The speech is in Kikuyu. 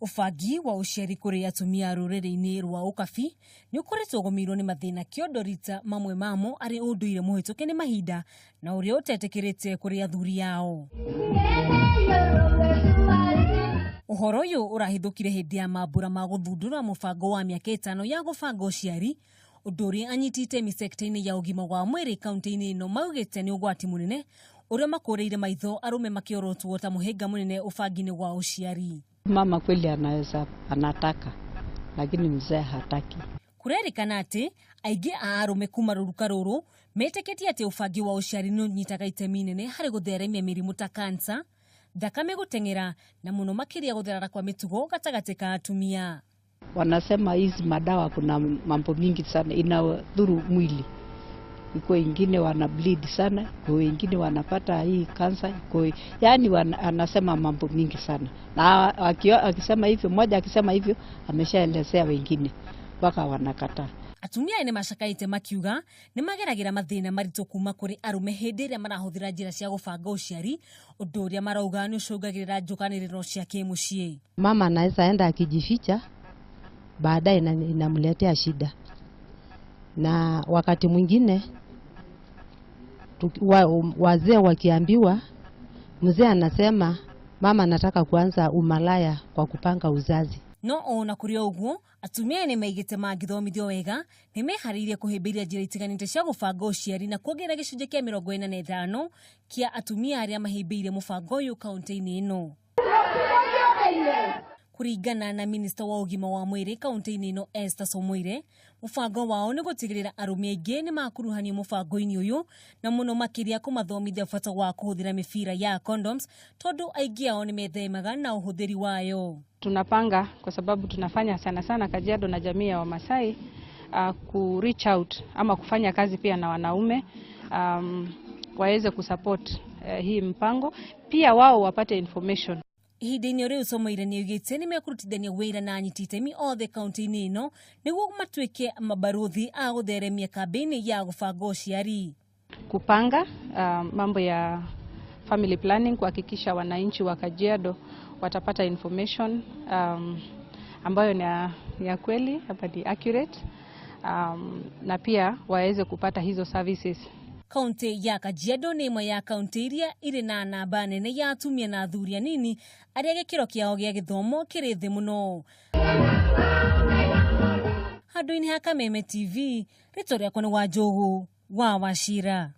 Ũbangi wa ũciari kũrĩ atumia rũrĩrĩ-inĩ rwa Ũkabi nĩ ũkoretwo ũgũmĩirwo nĩ mathĩna kĩondo rita mamwe mamo arĩ ũndũire mũhĩtũke nĩ mahinda na ũrĩa ũtetĩkĩrĩte kũrĩ athuri ao. Ũhoro ũyũ ũrahithũkire hĩndĩ ya mambura ma gũthundũra mũbango wa mĩaka 5 ya gũbanga ũciari, ũndũ ũrĩa anyiti itemi sekta-inĩ ya ũgima wa mwĩrĩ kaunti-inĩ ĩno maugĩte nĩ ũgwati mũnene ũrĩa makũrĩire maitho arũme makĩorotwo ta mũhĩnga mũnene ũbangi-inĩ wa ũciari. Mama kweli anaweza, anataka, lakini mzee hataki. Kurerikana atĩ aingĩ a arũme kuma rũruka rũrũ metĩkĩtie atĩ ũbangi wa ũciari nĩ ũnyitaga itemi inene harĩ gũtheremia mĩrimũ ta kansa, thakame gũteng'era na mũno makĩria gũtherara kwa mĩtugo gatagatĩ ka atumia. Wanasema hizi madawa kuna mambo mingi sana inadhuru mwili. Iko ingine wana bleed sana, iko wengine wanapata hii kansa, iko yani anasema mambo mingi sana. Na akisema hivyo, mmoja akisema hivyo ameshaelezea wengine mpaka wanakataa. Atumia nĩ macakaĩte makiuga nĩ mageragĩra mathĩna maritũ kuma kũrĩ arũme hĩndĩ ĩrĩa marahũthĩra njĩra cia gũbanga ũciari, ũndũ ũrĩa marauga nĩ ũcũngagĩrĩra njũkanĩrĩro cia kĩmũciĩ. Mama anaweza enda akijificha, baadaye inamletea shida. Na wakati mwingine wazee wakiambiwa, mzee anasema mama anataka kuanza umalaya kwa kupanga uzazi. No ona kũrĩ ũguo, atumia nĩ maigĩte mangĩthomithio wega nĩ meharĩirie kũhĩmbĩria njĩra itiganĩte cia gũbanga ũciari na kuongerera gĩcunjĩ kĩa 45 kĩa atumia arĩa mahĩmbĩirie mũbango ũyũ kaunti-inĩ ĩno. Kũringana na minista wa ũgima wa mwĩrĩ kaunti-inĩ ĩno Esther Somoire, mũbango wao nĩ gũtigĩrĩra arũme aingĩ nĩ makuruhanio mũbango-inĩ ũyũ na mũno makĩria kũmathomithia bata wa kũhũthĩra mĩbira ya condoms tondũ aingĩ ao nĩ methemaga na ũhũthĩri wayo. Tunapanga kwa sababu tunafanya sana sana Kajiado na jamii ya Wamasai, ku reach out ama kufanya kazi pia na wanaume, waweze kusupport hii mpango, pia wao wapate information. Ihinda-inĩ rĩu Somoire nĩ oigĩte nĩ mekũrutithania wĩra na anyiti itemi othe kaunti-inĩ ĩno nĩguo matuĩke mabarũthi a gũtheremia kambĩini ya gũbanga ũciari. Kupanga mambo ya family planning, kuhakikisha wananchi wa Kajiado watapata information ambayo ni ya kweli, hapa ni accurate, na pia waweze kupata hizo services. Kaunti ya Kajiado nĩ ĩmwe ya kaunti iria irĩ na namba nene ya atumia na athuri anini arĩa gĩkĩro kĩao gĩa gĩthomo kĩrĩ thĩ mũno. Handũ-inĩ ha Kameme TV, rĩtwa rĩakwa nĩ Wanjũgũ wa Wachira.